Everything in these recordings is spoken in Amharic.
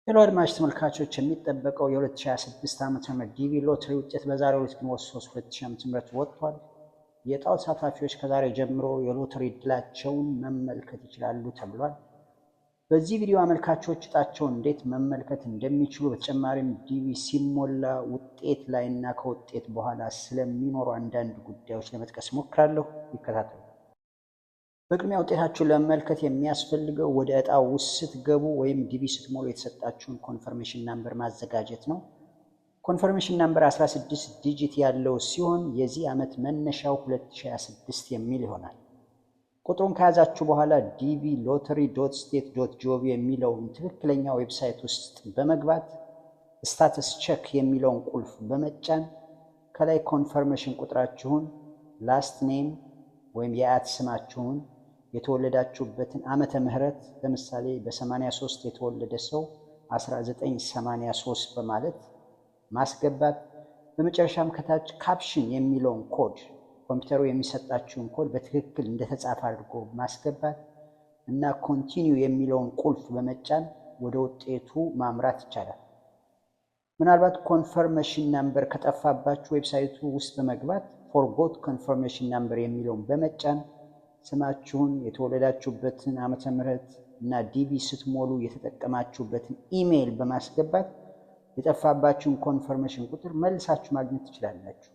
Hello አድማጭ ተመልካቾች፣ የሚጠበቀው የ2026 ዓ.ም ዲቪ ሎተሪ ውጤት በዛሬው ዕለት ግንቦት 3 2000 ዓ.ም ወጥቷል። የዕጣው ተሳታፊዎች ከዛሬ ጀምሮ የሎተሪ ዕድላቸውን መመልከት ይችላሉ ተብሏል። በዚህ ቪዲዮ አመልካቾች ዕጣቸውን እንዴት መመልከት እንደሚችሉ፣ በተጨማሪም ዲቪ ሲሞላ ውጤት ላይ እና ከውጤት በኋላ ስለሚኖሩ አንዳንድ ጉዳዮች ለመጥቀስ እሞክራለሁ። ይከታተሉ። በቅድሚያ ውጤታችሁን ለመመልከት የሚያስፈልገው ወደ ዕጣው ውስጥ ስትገቡ ወይም ዲቪ ስትሞሉ የተሰጣችሁን confirmation number ማዘጋጀት ነው። Confirmation number 16 digit ያለው ሲሆን የዚህ ዓመት መነሻው 2026 የሚል ይሆናል። ቁጥሩን ከያዛችሁ በኋላ dvlottery.state.gov የሚለውን ትክክለኛ website ውስጥ በመግባት status check የሚለውን ቁልፍ በመጫን ከላይ confirmation ቁጥራችሁን፣ last name ወይም የአያት ስማችሁን፣ የተወለዳችሁበትን ዓመተ ምህረት፣ ለምሳሌ በ83 የተወለደ ሰው 1983 በማለት ማስገባት፣ በመጨረሻም ከታች caption የሚለውን ኮድ፣ ኮምፒውተሩ የሚሰጣችሁን ኮድ በትክክል እንደተጻፈ አድርጎ ማስገባት እና continue የሚለውን ቁልፍ በመጫን ወደ ውጤቱ ማምራት ይቻላል። ምናልባት confirmation number ከጠፋባችሁ website ኡ ውስጥ በመግባት forgot confirmation number የሚለውን በመጫን ስማችሁን፣ የተወለዳችሁበትን ዓመተ ምህረት እና ዲቪ ስትሞሉ የተጠቀማችሁበትን ኢሜይል በማስገባት የጠፋባችሁን confirmation ቁጥር መልሳችሁ ማግኘት ትችላላችሁ።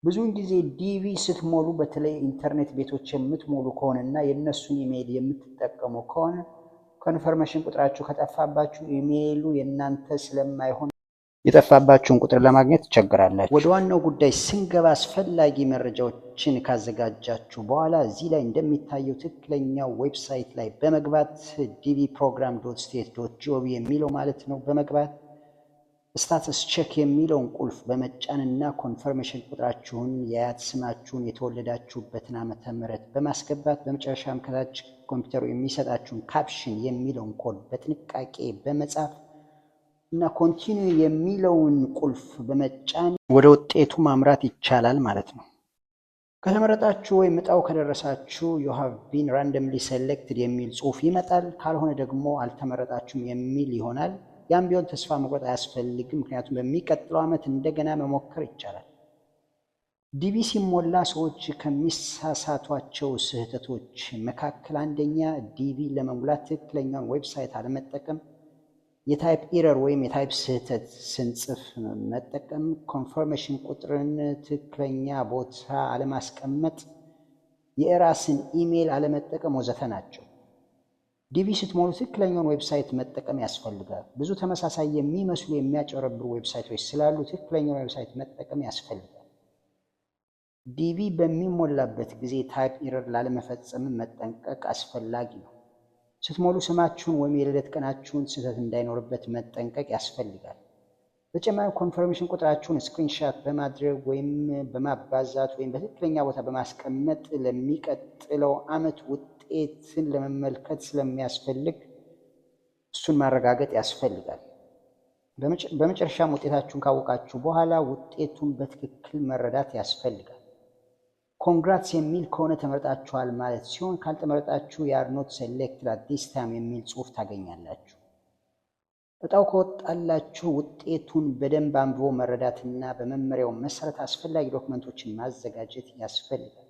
ብዙውን ጊዜ ዲቪ ስትሞሉ በተለይ ኢንተርኔት ቤቶች የምትሞሉ ከሆነ እና የእነሱን ኢሜይል የምትጠቀሙ ከሆነ confirmation ቁጥራችሁ ከጠፋባችሁ ኢሜይሉ የእናንተ ስለማይሆን የጠፋባችሁን ቁጥር ለማግኘት ትቸገራላችሁ። ወደ ዋናው ጉዳይ ስንገባ አስፈላጊ መረጃዎችን ካዘጋጃችሁ በኋላ እዚህ ላይ እንደሚታየው ትክክለኛው website ላይ በመግባት dvprogram.state.gov የሚለው ማለት ነው፣ በመግባት status check የሚለውን ቁልፍ በመጫንና confirmation ቁጥራችሁን፣ የአያት ስማችሁን፣ የተወለዳችሁበትን ዓመተ ምህረት በማስገባት፣ በመጨረሻም ከታች ኮምፒውተሩ የሚሰጣችሁን caption የሚለውን ኮድ በጥንቃቄ በመጻፍ እና continue የሚለውን ቁልፍ በመጫን ወደ ውጤቱ ማምራት ይቻላል ማለት ነው። ከተመረጣችሁ ወይም እጣው ከደረሳችሁ "You have been randomly selected" የሚል ጽሑፍ ይመጣል። ካልሆነ ደግሞ አልተመረጣችሁም የሚል ይሆናል። ያም ቢሆን ተስፋ መቁረጥ አያስፈልግም፣ ምክንያቱም በሚቀጥለው ዓመት እንደገና መሞከር ይቻላል። ዲቪ ሲሞላ ሰዎች ከሚሳሳቷቸው ስህተቶች መካከል አንደኛ ዲቪ ለመሙላት ትክክለኛውን website አለመጠቀም፣ የ type error ወይም የ type ስህተት ስንጽፍ መጠቀም፣ confirmation ቁጥርን ትክክለኛ ቦታ አለማስቀመጥ፣ የራስን ኢሜይል አለመጠቀም ወዘተ ናቸው። ዲቪ ስትሞሉ ትክክለኛውን website መጠቀም ያስፈልጋል። ብዙ ተመሳሳይ የሚመስሉ የሚያጭበረብሩ website ኦች ስላሉ ትክክለኛውን website መጠቀም ያስፈልጋል። ዲቪ በሚሞላበት ጊዜ type error ላለመፈጸም መጠንቀቅ አስፈላጊ ነው። ስትሞሉ ስማችሁን ወይም የልደት ቀናችሁን ስህተት እንዳይኖርበት መጠንቀቅ ያስፈልጋል። በተጨማሪም confirmation ቁጥራችሁን screenshot በማድረግ ወይም በማባዛት ወይም በትክክለኛ ቦታ በማስቀመጥ ለሚቀጥለው ዓመት ውጤትን ለመመልከት ስለሚያስፈልግ እሱን ማረጋገጥ ያስፈልጋል። በመጨረሻም ውጤታችሁን ካወቃችሁ በኋላ ውጤቱን በትክክል መረዳት ያስፈልጋል። Congrats የሚል ከሆነ ተመርጣችኋል ማለት ሲሆን ካልተመረጣችሁ "You're not selected at this time" የሚል ጽሑፍ ታገኛላችሁ። እጣው ከወጣላችሁ ውጤቱን በደንብ አንብቦ መረዳትና በመመሪያው መሰረት አስፈላጊ document ኦችን ማዘጋጀት ያስፈልጋል።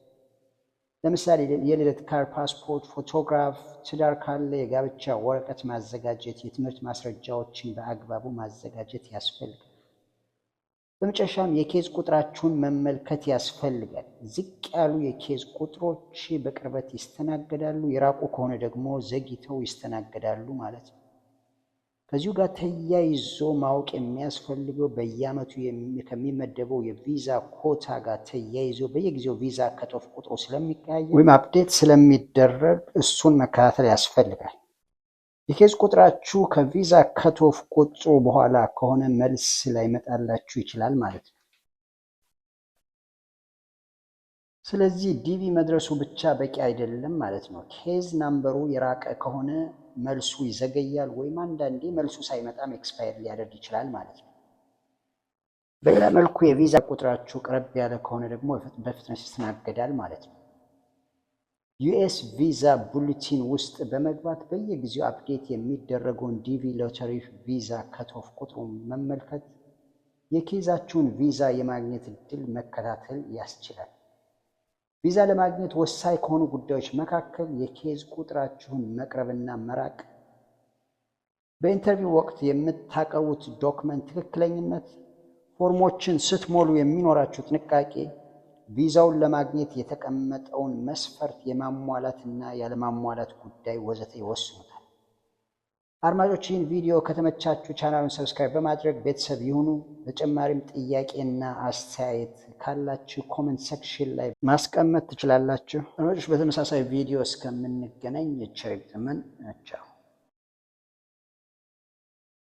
ለምሳሌ የልደት ካርድ፣ ፓስፖርት፣ ፎቶግራፍ፣ ትዳር ካለ የጋብቻ ወረቀት ማዘጋጀት፣ የትምህርት ማስረጃዎችን በአግባቡ ማዘጋጀት ያስፈልጋል። በመጨረሻም የ case ቁጥራችሁን መመልከት ያስፈልጋል። ዝቅ ያሉ የ case ቁጥሮች በቅርበት ይስተናገዳሉ፣ የራቁ ከሆነ ደግሞ ዘግይተው ይስተናገዳሉ ማለት ነው። ከዚሁ ጋር ተያይዞ ማወቅ የሚያስፈልገው በየዓመቱ ከሚመደበው የቪዛ ኮታ ጋር ተያይዞ በየጊዜው ቪዛ cutoff ቁጥሩ ስለሚቀያየር ወይም update ስለሚደረግ እሱን መከታተል ያስፈልጋል። የ case ቁጥራችሁ ከቪዛ cutoff ቁጥሩ በኋላ ከሆነ መልስ ላይመጣላችሁ ይችላል ማለት ነው። ስለዚህ ዲቪ መድረሱ ብቻ በቂ አይደለም ማለት ነው። Case number ኡ የራቀ ከሆነ መልሱ ይዘገያል ወይም አንዳንዴ መልሱ ሳይመጣም expire ሊያደርግ ይችላል ማለት ነው። በሌላ መልኩ የቪዛ ቁጥራችሁ ቀረብ ያለ ከሆነ ደግሞ በፍጥነት ይስተናገዳል ማለት ነው። US Visa Bulletin ውስጥ በመግባት በየጊዜው update የሚደረገውን DV lottery ቪዛ cutoff ቁጥሩን መመልከት የ case ኣችሁን ቪዛ የማግኘት እድል መከታተል ያስችላል። ቪዛ ለማግኘት ወሳኝ ከሆኑ ጉዳዮች መካከል የ case ቁጥራችሁን መቅረብና መራቅ፣ በ interview ወቅት የምታቀርቡት document ትክክለኝነት፣ ፎርሞችን ስትሞሉ የሚኖራችሁ ጥንቃቄ፣ ቪዛውን ለማግኘት የተቀመጠውን መስፈርት የማሟላትና ያለማሟላት ጉዳይ ወዘተ ይወስኑታል። አድማጮች፣ ይህን ቪዲዮ ከተመቻችሁ ቻናሉን subscribe በማድረግ ቤተሰብ ይሁኑ። በተጨማሪም ጥያቄና አስተያየት ካላችሁ comment section ላይ ማስቀመጥ ትችላላችሁ። አድማጮች፣ በተመሳሳይ ቪዲዮ እስከምንገናኝ ቸር ይግጠመን። ቻው።